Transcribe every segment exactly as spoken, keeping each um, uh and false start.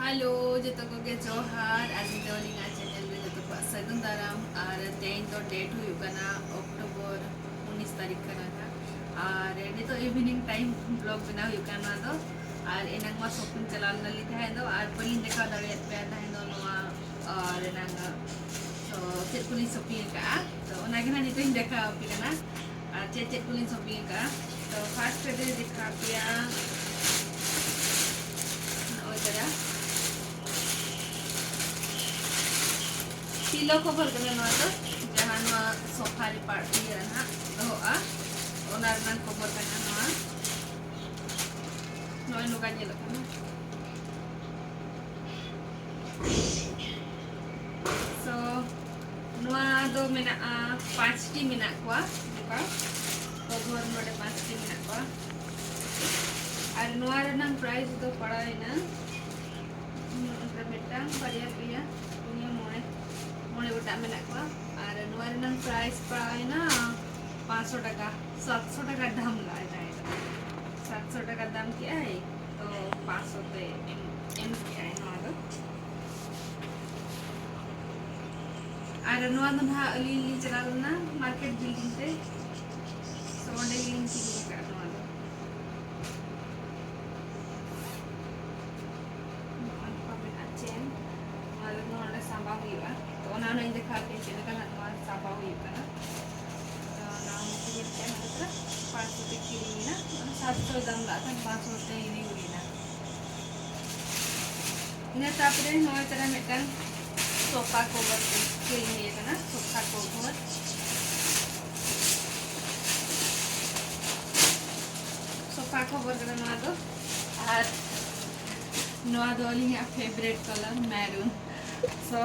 Hello, ᱡᱚᱛᱚ ᱠᱚᱜᱮ ᱡᱚᱦᱟᱨ᱾ ᱟᱨ ᱢᱤᱫ ᱫᱷᱟᱣ ᱟᱹᱞᱤᱧᱟᱜ ᱪᱮᱱᱮᱞ ᱨᱮ ᱡᱚᱛᱚ ᱠᱚᱣᱟᱜ ᱥᱟᱹᱜᱩᱱ ᱫᱟᱨᱟᱢ᱾ ᱟᱨ ᱛᱮᱦᱮᱧ ᱫᱚ ᱰᱮᱴ ᱦᱩᱭᱩᱜ ᱠᱟᱱᱟ ᱚᱠᱴᱳᱵᱚᱨ ᱩᱱᱤᱥ ᱛᱟᱹᱨᱤᱠᱷ ᱠᱟᱱᱟ ᱱᱟᱦᱟᱜ᱾ ᱟᱨ ᱱᱤᱛᱚᱜ ᱤᱵᱷᱤᱱᱤᱝ ᱴᱟᱭᱤᱢ ᱵᱞᱚᱜ ᱵᱮᱱᱟᱣ ᱦᱩᱭᱩᱜ ᱠᱟᱱᱟ ᱱᱚᱣᱟ ᱫᱚ᱾ ᱟᱨ ᱮᱱᱟᱝ ᱢᱟ ᱥᱚᱯᱤᱝ ᱪᱟᱞᱟᱣ ᱞᱮᱱᱟᱞᱤᱧ ᱛᱟᱦᱮᱸ ᱫᱚ, ᱟᱨ ᱵᱟᱹᱞᱤᱧ ᱫᱮᱠᱷᱟᱣ ᱫᱟᱲᱮᱭᱟᱫ ᱯᱮᱭᱟ ᱛᱟᱦᱮᱸ ᱫᱚ ᱱᱚᱣᱟ, ᱟᱨ ᱮᱱᱟᱝ, ᱛᱚ ᱪᱮᱫ ᱠᱚᱞᱤᱧ ᱥᱚᱯᱤᱝ ᱟᱠᱟᱫᱼᱟ, ᱛᱚ ᱚᱱᱟᱜᱮ ᱱᱟᱦᱟᱜ ᱱᱤᱛᱚᱜ ᱤᱧ ᱫᱮᱠᱷᱟᱣ ᱟᱯᱮ ᱠᱟᱱᱟ᱾ ᱟᱨ ᱪᱮᱫ ᱪᱮᱫ ᱠᱚᱞᱤᱧ ᱥᱚᱯᱤᱝ ᱟᱠᱟᱫᱼᱟ, ᱛᱚ ᱯᱷᱟᱨᱥᱴ ᱨᱮᱫᱚᱧ ᱫᱮᱠᱷᱟᱣ ᱟᱯᱮᱭᱟ ᱱᱚᱜᱼᱚᱭ ᱛᱟᱭᱟ᱾ ᱯᱤᱞᱳ ᱠᱚᱵᱷᱟᱨ ᱠᱟᱱᱟ ᱱᱚᱣᱟ ᱫᱚ, ᱡᱟᱦᱟᱸ ᱱᱚᱣᱟ ᱥᱳᱯᱷᱟ ᱨᱮ ᱯᱟᱲ-, ᱤᱭᱟᱹ ᱨᱮ ᱱᱟᱦᱟᱜ ᱫᱚᱦᱚᱜᱼᱟ, ᱚᱱᱟ ᱨᱮᱱᱟᱜ ᱠᱚᱵᱷᱟᱨ ᱠᱟᱱᱟ ᱱᱚᱣᱟ᱾ ᱱᱚᱜᱼᱚᱭ ᱱᱚᱝᱠᱟ ᱧᱮᱞᱚᱜ ᱠᱟᱱᱟ᱾ So, ᱱᱚᱣᱟ ᱫᱚ ᱢᱮᱱᱟᱜᱼᱟ, ᱯᱟᱸᱪᱴᱤ ᱢᱮᱱᱟᱜ ᱠᱚᱣᱟ ᱱᱚᱝᱠᱟ ᱠᱚᱵᱷᱟᱨ, ᱱᱚᱰᱮ ᱯᱟᱸᱪᱴᱤ ᱢᱮᱱᱟᱜ ᱠᱚᱣᱟ᱾ ᱟᱨ ᱱᱚᱣᱟ ᱨᱮᱱᱟᱜ ᱯᱨᱟᱭᱤᱥ ᱫᱚ ᱯᱟᱲᱟᱣᱮᱱᱟ ᱱᱚᱰᱮ ᱢᱤᱫᱴᱟᱝ, ᱵᱟᱨᱭᱟ, ᱯᱮᱭᱟ, ᱯᱩᱱᱭᱟᱹ, ᱢᱚᱬᱮ, ᱢᱚᱬᱮ ᱜᱚᱴᱟᱝ ᱢᱮᱱᱟᱜ ᱠᱚᱣᱟ᱾ ᱟᱨ ᱱᱚᱣᱟ ᱨᱮᱱᱟᱜ ᱯᱨᱟᱭᱤᱥ ᱯᱟᱲᱟᱣᱮᱱᱟ ᱯᱟᱸᱪᱥᱚ ᱴᱟᱠᱟ, ᱥᱟᱛᱥᱚ ᱴᱟᱠᱟ ᱫᱟᱢ ᱞᱟᱜᱟᱭ ᱛᱟᱦᱮᱸ ᱠᱟᱱᱟ᱾ ᱥᱟᱛᱥᱚ ᱴᱟᱠᱟ ᱫᱟᱢ ᱠᱮᱜᱼᱟᱭ, ᱛᱚ ᱯᱟᱸᱪᱥᱚ ᱛᱮ ᱮᱢ, ᱮᱢ ᱠᱮᱜᱼᱟᱭ ᱱᱚᱣᱟ ᱫᱚ᱾ ᱟᱨ ᱱᱚᱣᱟ ᱫᱚ ᱱᱟᱦᱟᱜ ᱟᱹᱞᱤᱧ ᱞᱤᱧ ᱪᱟᱞᱟᱣ ᱞᱮᱱᱟ ᱢᱟᱨᱠᱮᱴ ᱵᱤᱞᱰᱤᱝ ᱛᱮ, ᱛᱚ ᱚᱸᱰᱮ ᱜᱮᱞᱤᱧ ᱠᱤᱨᱤᱧ ᱟᱠᱟᱫᱼᱟ ᱱᱚᱣᱟ ᱫᱚ᱾ ᱱᱚᱜᱼᱚᱭ ᱱᱚᱝᱠᱟ ᱢᱮᱱᱟᱜᱼᱟ ᱪᱮᱱ᱾ ᱱᱚᱣᱟ ᱫᱚ ᱱᱚᱰᱮ ᱥᱟᱸᱵᱟᱣ ᱦᱩᱭᱩᱜᱼᱟ᱾ ᱛᱚ ᱚᱱᱟ ᱦᱚᱸ ᱤᱧ ᱫᱮᱠᱷᱟᱣ ᱟᱯᱮᱭᱟ ᱪᱮᱫ ᱞᱮᱠᱟ ᱱᱟᱜ ᱱᱚᱣᱟ ᱥᱟᱸᱵᱟᱣ ᱦᱩᱭᱩᱜ ᱠᱟᱱᱟ᱾ ᱛᱚ ᱱᱚᱣᱟ ᱢᱤᱫᱴᱮᱱ ᱪᱮᱱ ᱦᱩᱭᱩᱜ ᱠᱟᱱᱟ, ᱯᱟᱸᱪᱥᱚ ᱛᱮ ᱠᱤᱨᱤᱧ ᱮᱱᱟ, ᱢᱟᱱᱮ ᱥᱟᱛᱥᱚ ᱫᱟᱢ ᱞᱟᱜ ᱠᱷᱟᱱ ᱯᱟᱸᱪᱥᱚ ᱛᱮ ᱤᱫᱤ ᱦᱩᱭ ᱮᱱᱟ᱾ ᱤᱱᱟᱹ ᱛᱟᱯᱚᱨᱮ ᱱᱚᱜᱼᱚᱭ ᱛᱟᱨᱟ ᱢᱤᱫᱴᱟᱝ ᱥᱳᱯᱷᱟ ᱠᱚᱵᱷᱟᱨ ᱠᱤᱨᱤᱧ ᱦᱩᱭ ᱟᱠᱟᱱᱟ, ᱥᱳᱯᱷᱟ ᱠᱚᱵᱷᱟᱨ᱾ ᱥᱳᱯᱷᱟ ᱠᱚᱵᱷᱟᱨ ᱠᱟᱱᱟ ᱱᱚᱣᱟ ᱫᱚ᱾ ᱟᱨ ᱱᱚᱣᱟ ᱫᱚ ᱟᱹᱞᱤᱧᱟᱜ ᱯᱷᱮᱵᱟᱨᱮᱴ ᱠᱟᱞᱟᱨ ᱢᱮᱨᱩᱱ᱾ So,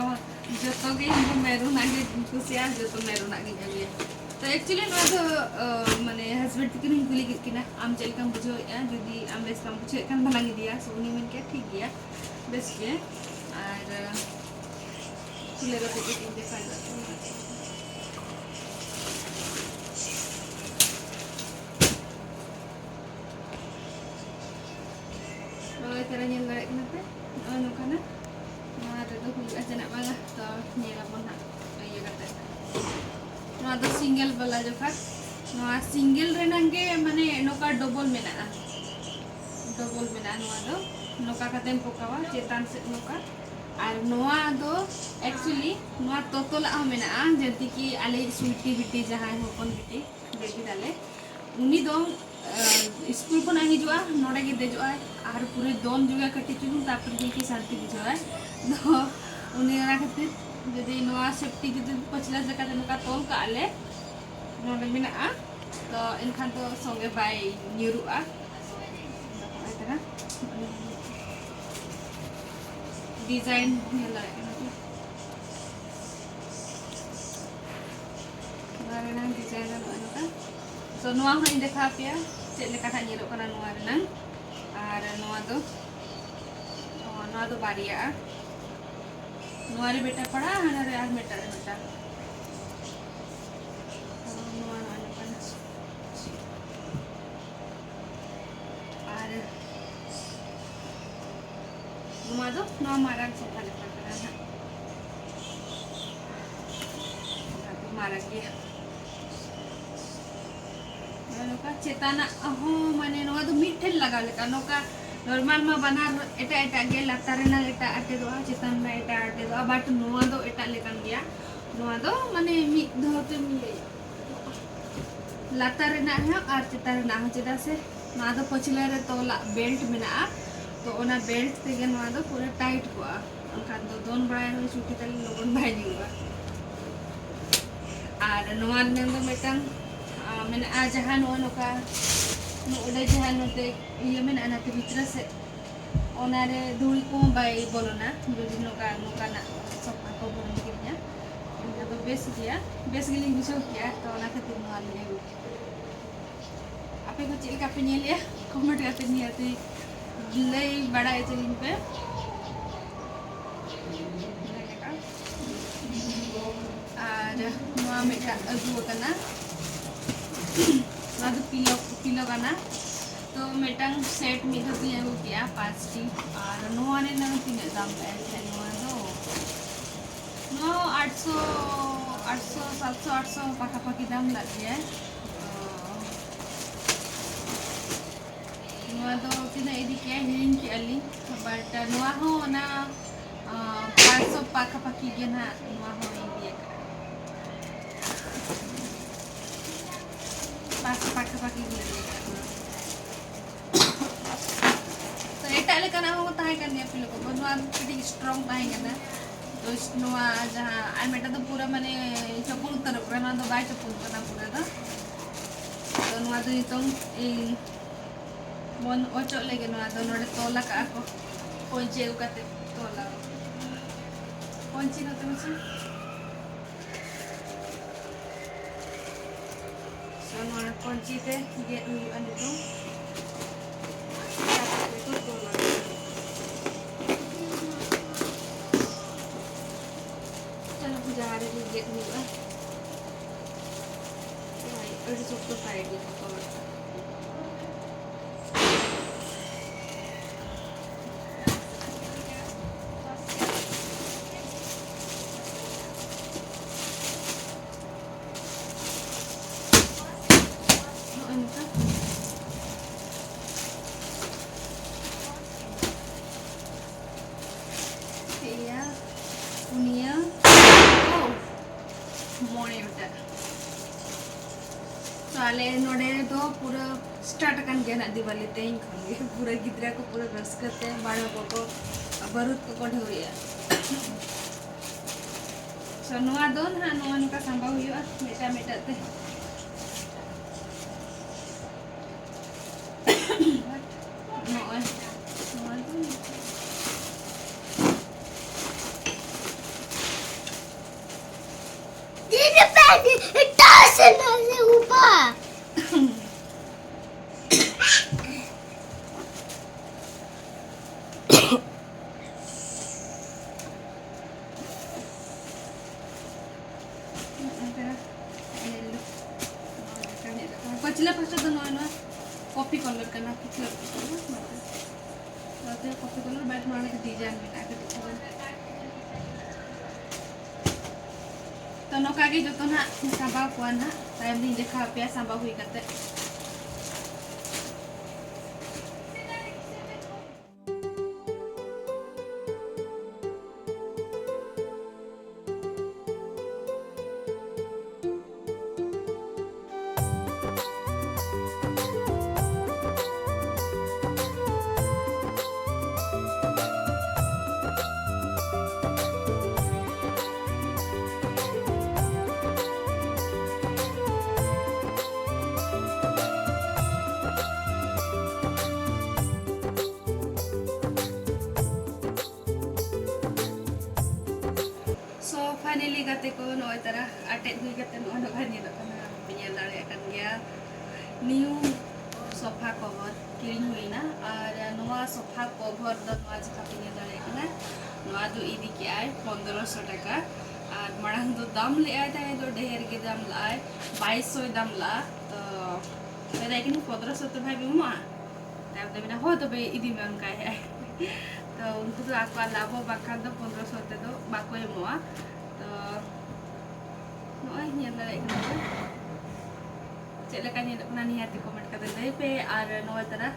ᱡᱚᱛᱚ ᱜᱮ ᱤᱧ ᱫᱚ ᱢᱮᱨᱩᱱᱟᱜ ᱜᱮ ᱠᱩᱥᱤᱭᱟᱜᱼᱟ, ᱡᱚᱛᱚ ᱢᱮᱨᱩᱱᱟᱜ ᱜᱤᱧ ᱟᱹᱜᱩᱭᱟ᱾ ᱛᱚ actually ᱱᱚᱣᱟ ᱫᱚ, ᱟᱸ, ᱢᱟᱱᱮ husband ᱛᱟᱹᱠᱤᱱ ᱦᱚᱸᱧ ᱠᱩᱞᱤ ᱠᱮᱫ ᱠᱤᱱᱟ, "ᱟᱢ ᱪᱮᱫ ᱞᱮᱠᱟᱢ ᱵᱩᱡᱷᱟᱹᱣᱮᱫᱼᱟ? ᱡᱩᱫᱤ ᱟᱢ ᱵᱮᱥ ᱵᱟᱢ ᱵᱩᱡᱷᱟᱹᱣᱮᱫ ᱠᱷᱟᱱ ᱵᱟᱞᱟᱝ ᱤᱫᱤᱭᱟ᱾" So ᱩᱱᱤ ᱢᱮᱱ ᱠᱮᱫᱼᱟ, "ᱴᱷᱤᱠ ᱜᱮᱭᱟ, ᱵᱮᱥ ᱜᱮ᱾" ᱟᱨ, ᱟᱸ, ᱠᱷᱩᱞᱟᱹ ᱠᱟᱛᱮ ᱜᱮ ᱤᱧ ᱫᱮᱠᱷᱟᱣ ᱠᱟᱜ ᱠᱤᱱᱟ᱾ ᱱᱚᱜᱼᱚᱭ ᱛᱟᱨᱟ ᱧᱮᱞ ᱫᱟᱲᱮᱭᱟᱜ ᱱᱚᱜᱼᱚᱭ ᱱᱚᱝᱠᱟᱱᱟᱜ ᱱᱚᱣᱟ ᱨᱮᱫᱚ ᱦᱩᱭᱩᱜᱼᱟ ᱪᱮᱫᱟᱜ ᱵᱟᱝᱟ, ᱛᱚ ᱧᱮᱞ ᱟᱵᱚᱱ ᱦᱟᱸᱜ ᱤᱭᱟᱹ ᱠᱟᱛᱮ᱾ ᱱᱚᱣᱟ ᱫᱚ ᱥᱤᱝᱜᱮᱞ ᱵᱟᱞᱟ ᱡᱚᱠᱷᱟ, ᱱᱚᱣᱟ ᱥᱤᱝᱜᱮᱞ ᱨᱮᱱᱟᱜ ᱜᱮ ᱢᱟᱱᱮ ᱱᱚᱝᱠᱟ ᱰᱚᱵᱚᱞ ᱢᱮᱱᱟᱜᱼᱟ, ᱰᱚᱵᱚᱞ ᱢᱮᱱᱟᱜᱼᱟ᱾ ᱱᱚᱣᱟ ᱫᱚ ᱱᱚᱝᱠᱟ ᱠᱟᱛᱮᱢ ᱯᱚᱠᱟᱣᱟ ᱪᱮᱛᱟᱱ ᱥᱮᱫ ᱱᱚᱝᱠᱟ, ᱟᱨ ᱱᱚᱣᱟ ᱫᱚ actually ᱱᱚᱣᱟ ᱛᱚᱛᱚᱞᱟᱜ ᱦᱚᱸ ᱢᱮᱱᱟᱜᱼᱟ, ᱡᱮᱭᱥᱮ ᱠᱤ ᱟᱞᱮ ᱥᱩᱭᱴᱤ ᱵᱤᱴᱤ ᱡᱟᱦᱟᱸᱭ ᱦᱚᱯᱚᱱ ᱵᱤᱴᱤ ᱵᱮᱵᱤ ᱛᱟᱞᱮ, ᱩᱱᱤ ᱫᱚ ᱥᱠᱩᱞ ᱠᱷᱚᱱᱟᱜ ᱦᱤᱡᱩᱜᱼᱟ, ᱱᱚᱰᱮ ᱜᱮ ᱫᱮᱡᱚᱜᱼᱟᱭ ᱟᱨ ᱯᱩᱨᱟᱹ ᱫᱚᱱ ᱡᱩᱜᱟ ᱠᱟᱹᱴᱤᱡ ᱪᱩᱞᱩᱝ, ᱛᱟᱨᱯᱚᱨᱮ ᱡᱮ ᱠᱤ ᱥᱟᱱᱛᱤ ᱵᱩᱡᱷᱟᱹᱣᱟᱭ᱾ ᱫᱚ ᱩᱱᱤ ᱚᱱᱟ ᱠᱷᱟᱹᱛᱤᱨ ᱡᱩᱫᱤ ᱱᱚᱣᱟ ᱥᱮᱯᱴᱤ ᱡᱩᱫᱤ ᱯᱟᱹᱪᱷᱞᱟᱹ ᱞᱮᱠᱟᱛᱮ ᱱᱚᱝᱠᱟ ᱛᱚᱞ ᱠᱟᱜᱼᱟ ᱞᱮ, ᱱᱚᱰᱮ ᱢᱮᱱᱟᱜᱼᱟ, ᱛᱚ ᱮᱱᱠᱷᱟᱱ ᱫᱚ ᱥᱚᱸᱜᱮ ᱵᱟᱭ ᱧᱩᱨᱩᱜᱼᱟ᱾ ᱱᱚᱜᱼᱚᱭ ᱛᱟᱦᱮᱸ ᱰᱤᱡᱟᱭᱤᱱ ᱧᱮᱞ ᱫᱟᱲᱮᱭᱟᱜ ᱠᱟᱱᱟ ᱯᱮ᱾ ᱱᱚᱣᱟ ᱨᱮᱱᱟᱝ ᱰᱤᱡᱟᱭᱤᱱ ᱫᱚ ᱱᱚᱜᱼᱚᱭ ᱱᱚᱝᱠᱟ᱾ ᱛᱚ ᱱᱚᱣᱟ ᱦᱚᱸᱧ ᱫᱮᱠᱷᱟᱣ ᱯᱮᱭᱟ ᱪᱮᱫ ᱞᱮᱠᱟ ᱱᱟᱜ ᱧᱮᱞᱚᱜ ᱠᱟᱱᱟ ᱱᱚᱣᱟ ᱨᱮᱱᱟᱝ᱾ ᱟᱨ ᱱᱚᱣᱟ ᱫᱚ, ᱱᱚᱣᱟ ᱫᱚ ᱵᱟᱨᱭᱟᱜᱼᱟ, ᱱᱚᱣᱟ ᱨᱮ ᱢᱤᱫᱴᱟᱝ ᱯᱟᱲᱟᱜᱼᱟ, ᱦᱟᱱᱟ ᱨᱮ ᱟᱨ ᱢᱤᱫᱴᱟᱝ ᱨᱮ ᱢᱤᱫᱴᱟᱝ᱾ ᱱᱚᱣᱟ ᱱᱚᱜᱼᱚᱭ ᱱᱚᱝᱠᱟ᱾ ᱟᱨ ᱱᱚᱣᱟ ᱫᱚ ᱱᱚᱣᱟ ᱢᱟᱨᱟᱝ ᱥᱳᱯᱷᱟ ᱞᱮᱠᱟ ᱠᱟᱱᱟ ᱱᱟᱦᱟᱜ᱾ ᱱᱚᱣᱟ ᱫᱚ ᱢᱟᱨᱟᱝ ᱜᱮᱭᱟ᱾ ᱱᱚᱜᱼᱚᱭ ᱱᱚᱝᱠᱟ ᱪᱮᱛᱟᱱᱟᱜ ᱦᱚᱸ, ᱢᱟᱱᱮ, ᱱᱚᱣᱟ ᱫᱚ ᱢᱤᱫ ᱴᱷᱮᱱ ᱞᱟᱜᱟᱣ ᱞᱮᱠᱟ, ᱱᱚᱝᱠᱟ ᱱᱚᱨᱢᱟᱞ ᱢᱟ ᱵᱟᱱᱟᱨ ᱮᱴᱟᱜ ᱮᱴᱟᱜ ᱜᱮ, ᱞᱟᱛᱟᱨ ᱨᱮᱱᱟᱜ ᱮᱴᱟᱜ ᱟᱴᱮᱫᱚᱜᱼᱟ, ᱪᱮᱛᱟᱱ ᱨᱮᱱᱟᱜ ᱮᱴᱟᱜ ᱟᱴᱮᱫᱚᱜᱼᱟ, but ᱱᱚᱣᱟ ᱫᱚ ᱮᱴᱟᱜ ᱞᱮᱠᱟᱱ ᱜᱮᱭᱟ᱾ ᱱᱚᱣᱟ ᱫᱚ, ᱢᱟᱱᱮ, ᱢᱤᱫ ᱫᱷᱟᱣ ᱛᱮᱢ ᱤᱭᱟᱹᱭᱟ᱾ ᱞᱟᱛᱟᱨ ᱨᱮᱱᱟᱜ ᱦᱚᱸ ᱟᱨ ᱪᱮᱛᱟᱱ ᱨᱮᱱᱟᱜ ᱦᱚᱸ, ᱪᱮᱫᱟᱜ ᱥᱮ ᱱᱚᱣᱟ ᱫᱚ ᱯᱟᱹᱪᱷᱞᱟᱹ ᱨᱮ ᱛᱚᱞᱟᱜ ᱵᱮᱞᱴ ᱢᱮᱱᱟᱜᱼᱟ, ᱛᱚ ᱚᱱᱟ ᱵᱮᱞᱴ ᱛᱮᱜᱮ ᱱᱚᱣᱟ ᱫᱚ ᱯᱩᱨᱟᱹ ᱴᱟᱭᱤᱴ ᱠᱚᱜᱼᱟ, ᱵᱟᱝᱠᱷᱟᱱ ᱫᱚ ᱫᱚᱱ ᱵᱟᱲᱟᱭ ᱨᱮᱦᱚᱸ ᱪᱩᱴᱤ ᱛᱟᱞᱮ ᱞᱚᱜᱚᱱ ᱵᱟᱭ ᱧᱩᱨᱩᱜᱼᱟ᱾ ᱟᱨ ᱱᱚᱣᱟ ᱨᱮᱱᱟᱜ ᱫᱚ ᱢᱤᱫᱴᱟᱝ, ᱟ, ᱢᱮᱱᱟᱜᱼᱟ, ᱡᱟᱦᱟᱸ ᱱᱚᱜᱼᱚ ᱱᱚᱝᱠᱟ ᱱᱚᱰᱮ ᱡᱟᱦᱟᱸ ᱱᱚᱛᱮ ᱤᱭᱟᱹ ᱢᱮᱱᱟᱜᱼᱟ, ᱱᱟᱛᱮ ᱵᱷᱤᱛᱨᱤ ᱥᱮᱫ, ᱚᱱᱟᱨᱮ ᱫᱷᱩᱲᱤ ᱠᱚᱦᱚᱸ ᱵᱟᱭ ᱵᱚᱞᱚᱱᱟ᱾ ᱡᱩᱫᱤ ᱱᱚᱝᱠᱟ, ᱱᱚᱝᱠᱟᱱᱟᱜ ᱥᱚᱯᱷᱟ ᱠᱚ ᱵᱚᱞᱚᱱ ᱠᱤᱨᱤᱧᱟ, ᱮᱱᱠᱷᱟᱱ ᱫᱚ ᱵᱮᱥ ᱜᱮᱭᱟ, ᱵᱮᱥ ᱜᱮᱞᱤᱧ ᱵᱩᱡᱷᱟᱹᱣ ᱠᱮᱜᱼᱟ, ᱛᱚ ᱚᱱᱟ ᱠᱷᱟᱹᱛᱤᱨ ᱱᱚᱣᱟ ᱞᱤᱧ ᱟᱹᱜᱩ ᱠᱮᱫᱟ᱾ ᱟᱯᱮ ᱠᱚ ᱪᱮᱫ ᱞᱮᱠᱟ ᱯᱮ ᱧᱮᱞᱮᱜᱼᱟ, ᱠᱚᱢᱮᱱᱴ ᱠᱟᱛᱮ ᱱᱤᱦᱟᱹᱛᱤ ᱞᱟᱹᱭ ᱵᱟᱲᱟᱭ ᱦᱚᱪᱚ ᱞᱤᱧ ᱯᱮ᱾ ᱟᱨ ᱱᱚᱣᱟ ᱢᱤᱫᱴᱟᱝ ᱟᱹᱜᱩ ᱟᱠᱟᱱᱟ, ᱱᱚᱣᱟ ᱫᱚ ᱯᱤᱞᱳ, ᱯᱤᱞᱳ ᱠᱟᱱᱟ᱾ ᱛᱚ ᱢᱤᱫᱴᱟᱝ ᱥᱮᱴ ᱢᱤᱫ ᱫᱷᱟᱣ ᱛᱤᱧ ᱟᱹᱜᱩ ᱠᱮᱜᱼᱟ ᱯᱟᱸᱪᱴᱤ᱾ ᱟᱨ ᱱᱚᱣᱟ ᱨᱮᱱᱟᱝ ᱛᱤᱱᱟᱹᱜ ᱫᱟᱢ ᱞᱮᱜᱼᱟ ᱮᱱᱛᱮᱫ? ᱱᱚᱣᱟ ᱫᱚ, ᱱᱚᱣᱟ ᱦᱚᱸ ᱟᱴᱥᱚ, ᱟᱴᱥᱚ, ᱥᱟᱛᱥᱚ, ᱟᱴᱥᱚ ᱯᱟᱠᱟᱯᱟᱠᱤ ᱫᱟᱢ ᱞᱟᱜ ᱜᱮᱭᱟ᱾ ᱛᱚ ᱱᱚᱣᱟ ᱫᱚ ᱛᱤᱱᱟᱹᱜ ᱤᱫᱤ ᱠᱮᱜᱼᱟ ᱦᱤᱲᱤᱧ ᱠᱮᱜᱼᱟ ᱞᱤᱧ, but ᱱᱚᱣᱟ ᱦᱚᱸ ᱚᱱᱟ, ᱟᱸ, ᱯᱟᱸᱪᱥᱚ ᱯᱟᱠᱟᱯᱟᱠᱤ ᱜᱮ ᱱᱟᱦᱟᱜ ᱱᱚᱣᱟ ᱦᱚᱸ ᱤᱫᱤ ᱟᱠᱟᱫᱼᱟ᱾ ᱯᱟᱸᱪᱥᱚ ᱯᱟᱠᱟᱯᱟᱠᱤ ᱜᱮ ᱤᱫᱤ ᱟᱠᱟᱫᱼᱟ᱾ ᱛᱚ ᱮᱴᱟᱜ ᱞᱮᱠᱟᱱᱟᱜ ᱦᱚᱸ ᱛᱟᱦᱮᱸ ᱠᱟᱱ ᱜᱮᱭᱟ ᱯᱤᱞᱳ ᱠᱚ, ᱱᱚᱣᱟ ᱫᱚ ᱠᱟᱹᱴᱤᱡ ᱥᱴᱨᱚᱝ ᱛᱟᱦᱮᱸ ᱠᱟᱱᱟ᱾ ᱛᱚ ᱱᱚᱣᱟ ᱡᱟᱦᱟᱸ ᱟᱨ ᱢᱤᱫᱴᱟᱝ ᱫᱚ ᱯᱩᱨᱟᱹ ᱢᱟᱱᱮ ᱪᱚᱯᱚᱞ ᱩᱛᱟᱹᱨᱚᱜ ᱠᱟᱱᱟ, ᱱᱚᱣᱟ ᱫᱚ ᱵᱟᱭ ᱪᱚᱯᱚᱞ ᱠᱟᱱᱟ ᱯᱩᱨᱟᱹ ᱫᱚ᱾ ᱛᱚ ᱱᱚᱣᱟ ᱫᱚ ᱱᱤᱛᱚᱝ ᱤᱧ ᱵᱚᱱ ᱚᱪᱚᱜ ᱞᱮᱜᱮ, ᱱᱚᱣᱟ ᱫᱚ ᱱᱚᱰᱮ ᱛᱚᱞ ᱟᱠᱟᱜᱼᱟ ᱠᱚ, ᱠᱚᱧᱪᱤ ᱟᱹᱜᱩ ᱠᱟᱛᱮ ᱛᱚᱞ ᱟᱠᱚ᱾ ᱠᱚᱧᱪᱤ ᱱᱚᱛᱮ ᱢᱟᱥᱮ᱾ So, ᱱᱚᱣᱟ ᱠᱚᱧᱪᱤ ᱛᱮ ᱜᱮᱫ ᱦᱩᱭᱩᱜᱼᱟ ᱱᱤᱛᱚᱝ᱾ ᱛᱟᱨᱯᱚᱨᱮ ᱠᱚ ᱛᱚᱞᱟ᱾ ᱪᱚᱞᱚ, ᱡᱟᱦᱟᱸ ᱨᱮᱜᱮ ᱜᱮᱫ ᱦᱩᱭᱩᱜᱼᱟ᱾ ᱟᱹᱰᱤ ᱥᱚᱠᱛᱚ side ᱨᱮᱠᱚ ᱛᱚᱞ ᱟᱠᱟᱫᱟ᱾ ᱱᱚᱜᱼᱚᱭ ᱱᱚᱝᱠᱟ᱾ ᱯᱮᱭᱟ, ᱯᱩᱱᱭᱟᱹ, ᱳ, ᱢᱚᱬᱮ ᱜᱚᱴᱟᱝ᱾ ᱛᱚ ᱟᱞᱮ ᱱᱚᱰᱮ ᱫᱚ ᱯᱩᱨᱟᱹ start ᱟᱠᱟᱱ ᱜᱮᱭᱟ ᱱᱟᱜ ᱫᱤᱣᱟᱞᱤ ᱛᱮᱦᱮᱧ ᱠᱷᱚᱱ ᱜᱮ᱾ ᱯᱩᱨᱟᱹ ᱜᱤᱫᱽᱨᱟᱹ ᱠᱚ ᱯᱩᱨᱟᱹ ᱨᱟᱹᱥᱠᱟᱹ ᱛᱮ ᱵᱟᱲᱟ ᱠᱚᱠᱚ ᱵᱟᱹᱨᱩᱫ ᱠᱚᱠᱚ ᱰᱷᱟᱹᱣᱨᱤᱜᱼᱟ᱾ So ᱱᱚᱣᱟ ᱫᱚ ᱱᱟᱦᱟᱜ ᱱᱚᱣᱟ ᱱᱚᱝᱠᱟ ᱥᱟᱸᱵᱟᱣ ᱦᱩᱭᱩᱜᱼᱟ ᱢᱤᱫᱴᱟᱝ ᱢᱤᱫᱴᱟᱝ ᱛᱮ᱾ ᱱᱚᱜᱼᱚᱭ ᱱᱚᱣᱟ ᱫᱚ ᱯᱟᱹᱪᱷᱞᱟᱹ ᱯᱟᱦᱴᱟ ᱫᱚ ᱱᱚᱜᱼᱚᱭ ᱱᱚᱣᱟ ᱠᱚᱯᱤ ᱠᱚᱞᱚᱨ ᱠᱟᱱᱟ, ᱠᱤᱪᱷᱩ ᱠᱚᱞᱚᱨ ᱱᱚᱛᱮ, ᱱᱚᱛᱮ ᱠᱚᱯᱤ ᱠᱚᱞᱚᱨ ᱵᱟᱴ ᱱᱚᱣᱟ ᱨᱮ ᱰᱤᱡᱟᱭᱤᱱ ᱢᱮᱱᱟᱜᱼᱟ ᱠᱟᱹᱴᱤᱡ ᱛᱟᱵᱚᱱ᱾ ᱛᱚ ᱱᱚᱝᱠᱟ ᱜᱮ ᱡᱚᱛᱚ ᱱᱟᱜ ᱥᱟᱸᱵᱟᱣ ᱠᱚᱣᱟ ᱱᱟᱜ, ᱛᱟᱭᱚᱢ ᱞᱤᱧ ᱫᱮᱠᱷᱟᱣ ᱟᱯᱮᱭᱟ ᱥᱟᱸᱵᱟᱣ ᱦᱩᱭ ᱠᱟᱛᱮ᱾ So finally ᱜᱟᱛᱮ ᱠᱚ, ᱱᱚᱜᱼᱚᱭ ᱛᱟᱨᱟ ᱟᱴᱮᱫ ᱦᱩᱭ ᱠᱟᱛᱮ ᱱᱚᱜᱼᱚᱭ ᱱᱚᱝᱠᱟ ᱧᱮᱞᱚᱜ ᱠᱟᱱᱟ, ᱯᱮ ᱧᱮᱞ ᱫᱟᱲᱮᱭᱟᱜ ᱠᱟᱱ ᱜᱮᱭᱟ᱾ ᱱᱤᱭᱩ ᱥᱳᱯᱷᱟ ᱠᱚᱵᱷᱚᱨ ᱠᱤᱨᱤᱧ ᱦᱩᱭᱱᱟ, ᱟᱨ ᱱᱚᱣᱟ ᱥᱳᱯᱷᱟ ᱠᱚᱵᱷᱚᱨ ᱫᱚ ᱱᱚᱣᱟ ᱡᱟᱦᱟᱸ ᱯᱮ ᱧᱮᱞ ᱫᱟᱲᱮᱭᱟᱜ ᱠᱟᱱᱟ, ᱱᱚᱣᱟ ᱫᱚ ᱤᱫᱤ ᱠᱮᱜᱼᱟᱭ ᱯᱚᱱᱫᱽᱨᱚᱥᱚ ᱴᱟᱠᱟ᱾ ᱟᱨ ᱢᱟᱲᱟᱝ ᱫᱚ ᱫᱟᱢ ᱞᱮᱜᱼᱟᱭ ᱛᱟᱦᱮᱸ ᱫᱚ, ᱰᱷᱮᱨ ᱜᱮ ᱫᱟᱢ ᱞᱟᱜᱼᱟᱭ, ᱵᱟᱭᱤᱥᱥᱚᱭ ᱫᱟᱢ ᱞᱟᱜᱼᱟ᱾ ᱛᱚ ᱢᱮᱛᱟᱭ ᱠᱟᱹᱱᱟᱹᱧ, "ᱯᱚᱱᱫᱽᱨᱚᱥᱚ ᱛᱮ ᱵᱷᱟᱭ ᱵᱮᱱ ᱮᱢᱚᱜᱼᱟ?" ᱛᱟᱭᱚᱢ ᱛᱮ ᱢᱮᱱᱟ, "ᱦᱳᱭ ᱛᱚᱵᱮ ᱤᱫᱤ ᱢᱮ", ᱚᱱᱠᱟᱭ ᱦᱟᱸᱜ᱾ ᱛᱚ ᱩᱱᱠᱩ ᱫᱚ ᱟᱠᱚᱣᱟᱜ ᱞᱟᱵᱷ ᱦᱚᱸ ᱵᱟᱝᱠᱷᱟᱱ ᱫᱚ ᱯᱚᱱᱫᱽᱨᱚᱥᱚ ᱛᱮᱫᱚ ᱵᱟᱠᱚ ᱮᱢᱚᱜᱼᱟ᱾ ᱛᱚ ᱱᱚᱜᱼᱚᱭ ᱧᱮᱞ ᱫᱟᱲᱮᱭᱟᱜ ᱠᱟᱱᱟ ᱯᱮ ᱪᱮᱫ ᱞᱮᱠᱟ ᱧᱮᱞᱚᱜ ᱠᱟᱱᱟ, ᱱᱤᱦᱟᱹᱛᱤ ᱠᱚᱢᱮᱱᱴ ᱠᱟᱛᱮ ᱞᱟᱹᱭ ᱯᱮ᱾ ᱟᱨ ᱱᱚᱣᱟ ᱛᱟᱨᱟ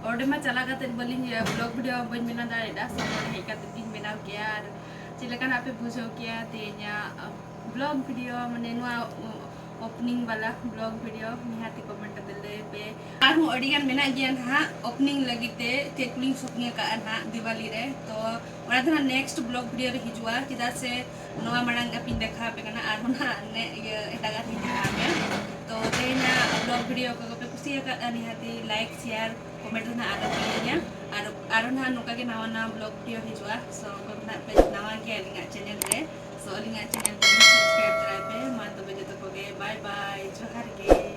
ᱚᱸᱰᱮ ᱢᱟ ᱪᱟᱞᱟᱣ ᱠᱟᱛᱮ ᱵᱟᱹᱞᱤᱧ, ᱵᱞᱚᱜ ᱵᱷᱤᱰᱤᱭᱳ ᱵᱟᱹᱧ ᱵᱮᱱᱟᱣ ᱫᱟᱲᱮᱭᱟᱫᱟ, ᱥᱟᱢᱟᱝ ᱨᱮ ᱦᱮᱡ ᱠᱟᱛᱮ ᱜᱤᱧ ᱵᱮᱱᱟᱣ ᱠᱮᱭᱟ᱾ ᱟᱨ ᱪᱮᱫ ᱞᱮᱠᱟᱱᱟᱜ ᱯᱮ ᱵᱩᱡᱷᱟᱹᱣ ᱠᱮᱭᱟ ᱛᱮᱦᱮᱧᱟᱜ ᱵᱞᱚᱜ ᱵᱷᱤᱰᱤᱭᱳ, ᱢᱟᱱᱮ ᱱᱚᱣᱟ ᱳᱯᱮᱱᱤᱝ ᱵᱟᱞᱟ ᱵᱞᱚᱜ ᱵᱷᱤᱰᱤᱭᱳ, ᱱᱤᱦᱟᱹᱛᱤ ᱠᱚᱢᱮᱱᱴ ᱠᱟᱛᱮ ᱞᱟᱹᱭ ᱯᱮ᱾ ᱟᱨᱦᱚᱸ ᱟᱹᱰᱤ ᱜᱟᱱ ᱢᱮᱱᱟᱜ ᱜᱮᱭᱟ ᱱᱟᱦᱟᱜ ᱳᱯᱮᱱᱤᱝ ᱞᱟᱹᱜᱤᱫ ᱛᱮ, ᱪᱮᱫ ᱠᱚᱞᱤᱧ ᱥᱚᱯᱤᱝ ᱟᱠᱟᱫᱼᱟ ᱱᱟᱦᱟᱜ ᱫᱤᱣᱟᱞᱤ ᱨᱮ, ᱛᱚ ᱚᱱᱟ ᱫᱚ ᱱᱟᱦᱟᱜ ᱱᱮᱠᱥᱴ ᱵᱞᱚᱜ ᱵᱷᱤᱰᱤᱭᱳ ᱨᱮ ᱦᱤᱡᱩᱜᱼᱟ, ᱪᱮᱫᱟᱜ ᱥᱮ ᱱᱚᱣᱟ ᱢᱟᱲᱟᱝ ᱟᱯᱮᱧ ᱫᱮᱠᱷᱟᱣ ᱟᱯᱮ ᱠᱟᱱᱟ, ᱟᱨᱦᱚᱸ ᱱᱟᱦᱟᱜ ᱱᱮ-, ᱤᱭᱟᱹ ᱮᱴᱟᱜᱟᱜ ᱞᱤᱧ ᱫᱮᱠᱷᱟᱣ ᱟᱯᱮᱭᱟ᱾ ᱛᱚ ᱛᱮᱦᱮᱧᱟᱜ ᱵᱞᱚᱜ ᱵᱷᱤᱰᱤᱭᱳ ᱠᱚ ᱯᱮ ᱠᱩᱥᱤᱭᱟᱠᱟᱫᱼᱟ, ᱱᱤᱦᱟᱹᱛᱤ ᱞᱟᱭᱤᱠ, ᱥᱮᱭᱟᱨ, ᱠᱚᱢᱮᱱᱴ ᱫᱚ ᱱᱟᱦᱟᱜ ᱟᱞᱚ ᱯᱮ ᱦᱤᱲᱤᱧᱟ᱾ ᱟᱨ ᱟᱨᱦᱚᱸ ᱱᱟᱦᱟᱜ ᱱᱚᱝᱠᱟ ᱜᱮ ᱱᱟᱣᱟ ᱱᱟᱣᱟ ᱵᱞᱚᱜ ᱵᱷᱤᱰᱤᱭᱳ ᱦᱤᱡᱩᱜᱼᱟ᱾ ᱥᱳ ᱚᱠᱚᱭ ᱠᱚ ᱱᱟᱦᱟᱜ ᱯᱮ ᱱᱟᱣᱟ ᱜᱮᱭᱟ ᱟᱹᱞᱤᱧᱟᱜ ᱪᱮᱱᱮᱞ ᱨᱮ, ᱥᱳ ᱟᱹᱞᱤᱧᱟᱜ ᱪᱮᱱᱮᱞ ᱛᱟᱹᱞᱤᱧ ᱥᱟᱵᱥᱠᱨᱟᱭᱤᱵ ᱛᱚᱨᱟᱭ ᱯᱮ᱾ ᱢᱟ ᱛᱚᱵᱮ ᱡᱚᱛᱚ ᱠᱚᱜᱮ ᱵᱟᱭ ᱵᱟᱭ, ᱡᱚᱦᱟᱨ ᱜᱮ᱾